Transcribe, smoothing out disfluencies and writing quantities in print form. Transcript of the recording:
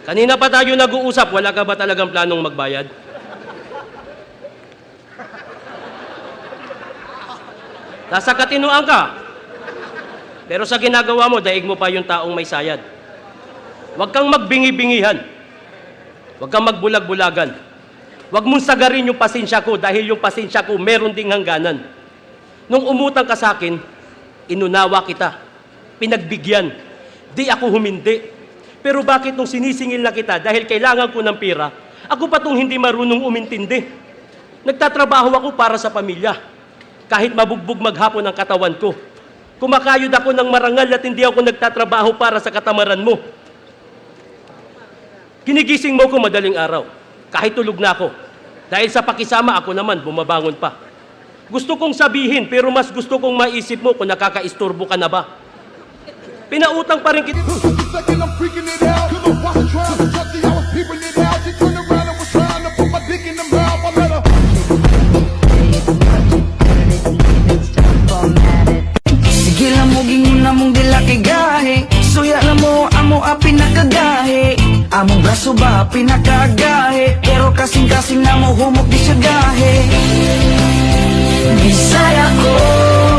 Kanina pa tayo nag-uusap, wala ka ba talagang planong magbayad? Nasa katinuan ka. Pero sa ginagawa mo, daig mo pa yung taong may sayad. Huwag kang magbingi-bingihan. Huwag kang magbulag-bulagan. Huwag mong sagarin yung pasensya ko dahil yung pasensya ko meron ding hangganan. Nung umutang ka sa akin, inunawa kita. Pinagbigyan. Di ako humindi. Pero bakit nung sinisingil na kita dahil kailangan ko ng pera, ako pa tong hindi marunong umintindi? Nagtatrabaho ako para sa pamilya. Kahit mabugbog maghapon ang katawan ko. Kumakayod ako ng marangal at hindi ako nagtatrabaho para sa katamaran mo. Ginigising mo ko madaling araw, kahit tulog na ako. Dahil sa pakisama ako naman, bumabangon pa. Gusto kong sabihin, pero mas gusto kong maisip mo kung nakakaisturbo ka na ba. Pinautang pa rin kita. Second, I'm freaking it out. Cause I wasn't trying to touch it, I was peeping it out. She turned around and was trying to put my dick in the mouth. I let her. Sige lang mo gingon na mong dila kay gahi. Suya na mo amo a pinakagahi. Among braso ba pinakagahi? Pero kasing-kasing na mo humok di siya gahi. Bisaya ko.